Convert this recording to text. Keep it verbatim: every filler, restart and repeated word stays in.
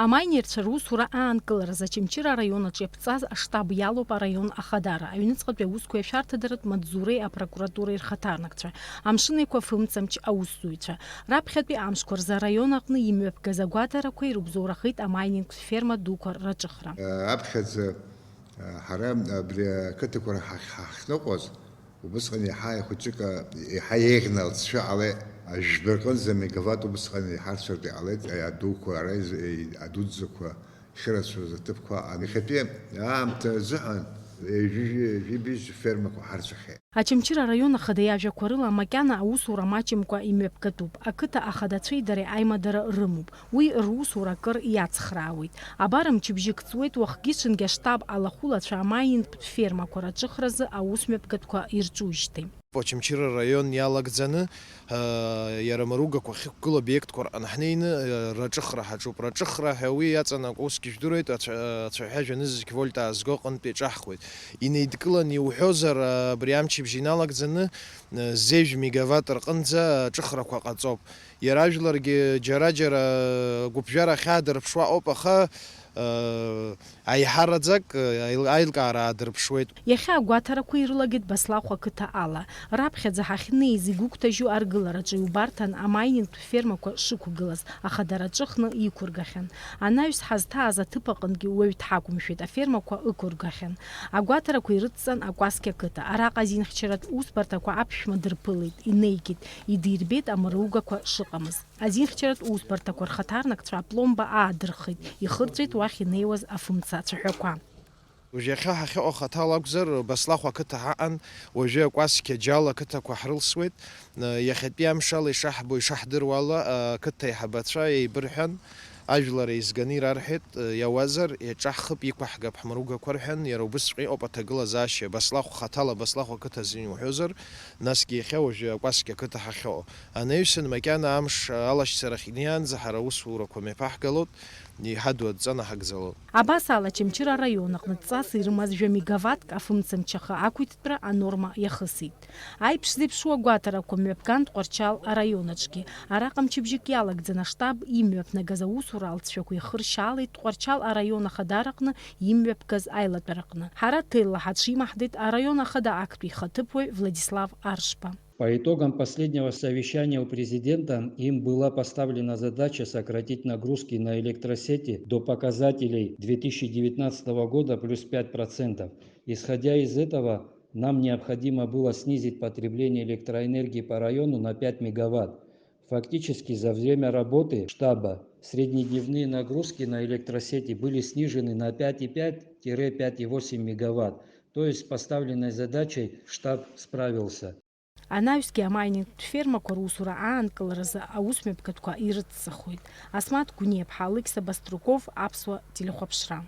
Амаинерцәа русура аанкыларазы Очамчыра араион аҿы иаԥҵаз аштаб иалоуп араион ахадара, аҩныҵҟатәи аусқәеи ашәарҭадаратә маҵзуреи апрокуратуреи рхаҭарнакцәа, амшын-еиқәа фымцамч аусзуҩцәа. Раԥхьатәи амшқәа рзы араион аҟны имҩаԥгаз агәаҭарақәа ирыбзоурахеит амаининг ферма дуқәа раҿыхра. Аԥхьаӡа, ҳара абри ақыҭақәа рахь ҳахь-, ҳахьныҟәоз, убысҟан еиҳа ихәыҷык, еиҳа еиӷьны алҵшәа ҟалеит. Жәба рҟынӡа мегаватт убысҟан еиҳарцәартә иҟалеит, адуқәа ара из-, адуӡӡақәа шырацәаз аҭыԥқәа аҟан. Иахьатәи аамҭа азыҳәан ҩажәи-, ҩажәи быжь фермақәа ҳарцәахьеит. Очамчыра араион ахада иажәақәа рыла, макьана аусура маҷымкәа имҩаԥгатәуп. Ақыҭа ахадацәеи дареи аимадара рымоуп. Уи русура акыр иацхраауеит. Абар мчыбжьык ҵуеит, уахгьы-ҽынгьы аштаб алахәылацәа амаининтә фермақәа раҿыхразы аус мҩаԥгатәқәа ирҿужьҭеи. Очамчыра араион иалагӡаны, ыы, иара амаругақәа ахьықәгылоу обиектқәа рҟны ҳнеины, ыы, раҿыхра ҳаҿуп. Раҿыхра ҳәа уи иаҵанакуа усгьы жәдыруеит, ацәа-, ацәаҳәа жәанызқь вольт аазго аҟынтә иаҿаҳхуеит. Инеидкыланы иуҳәозар, абри амчыбжь иналагӡаны, ыы, зежә мегаватт рҟынӡа аҿыхрақәа ҟаҵоуп. Иара ажәларгьы џьара-џьара гәыԥжәара ахьаадырԥшуа ауп, аха, ыы, аиҳараӡак, ыы, аил-, аилкаара аадырԥшуеит. Иахьа агәаҭарақәа ирылагеит Баслахә ақыҭа ала. Раԥхьаӡа ҳахьнеиз игәыгәҭажьу аргылараҿы иубарҭан амаининтә фермақәа шықәгылаз, ахадара ҿыхны иқәыргахьан. Анаҩс ҳазҭааз аҭыԥ аҟынгьы уаҩ дҳақәымшәеит, афермақәа ықәыргахьан. Агәаҭарақәа ирыдҵан Акәасқьа ақыҭа. Араҟа азинхьчаратә усбарҭақәа аԥшәма дырԥылеит, инеигеит, идирбеит амаругақәа шыҟамыз. Азинхьчаратә усбарҭақәа рхаҭарнакцәа апломба аадырххеит, ихырҵәеит уахь инеиуаз афымца ацәаҳәақәа. Уажә иахьа ҳахьыҟоу хаҭала акәзар, Баслахә ақыҭа ҳаҟан, уажәы Акәасқьа, Џьал ақыҭақәа ҳрылсуеит. Иахьатәи амшала ишаҳбо, ишаҳдыруа ала, ақыҭа аиҳабацәа еибырҳәан, ажәлар еизганы ирарҳәеит, иауазар, иаҿаҳхып, иқәаҳгап ҳмаругақәа рҳәан, иара убысҵәҟьа иҟоуп аҭагылазаашьа, Баслахә хаҭала, Баслахә ақыҭа азин уҳәозар, насгьы иахьа уажәы Акәасқьа ақыҭа ҳахьыҟоу. Анаҩсан макьана амш алашьцарахь инеиаанӡа ҳара аусурақәа мҩаԥаҳгалоит, иҳадоу адҵа наҳагӡалоит. Абас ала, Очамчыра араион аҟны ҵас ирымаз жәа мегаваттк афымцамч ахы ақәиҭтәра анорма иахысит. Аиԥш зеиԥшроу агәаҭарақәа мҩаԥган Тҟәарчал араион аҿгьы. Араҟа мчыбжьык иалагӡан аштаб имҩаԥнагаз аусура алҵшәақәа ихыршьаалеит Тҟәарчал араион ахадара аҟны имҩаԥгаз аилатәараҟны. Ҳара ҭелла ҳаҽимаҳдеит араион ахада актәи ихаҭыԥуаҩ Владислав Аршба. По итогам последнего совещания у президента им была поставлена задача сократить нагрузки на электросети до показателей две тысячи девятнадцатого года плюс пять процентов. Исходя из этого, нам необходимо было снизить потребление электроэнергии по району на пять мегаватт. Фактически, за время работы штаба среднедневные нагрузки на электросети были снижены на пять и пять-пять и восемь мегаватт. То есть с поставленной задачей штаб справился. Анаҩсгьы амаининг фермақәа русура аанкыларазы аусмҩаԥгатәқәа ирыцҵахоит. Асмаҭ Гәыниаԥҳа, Алықьса Баструков, Аԥсуа телехәаԥшра.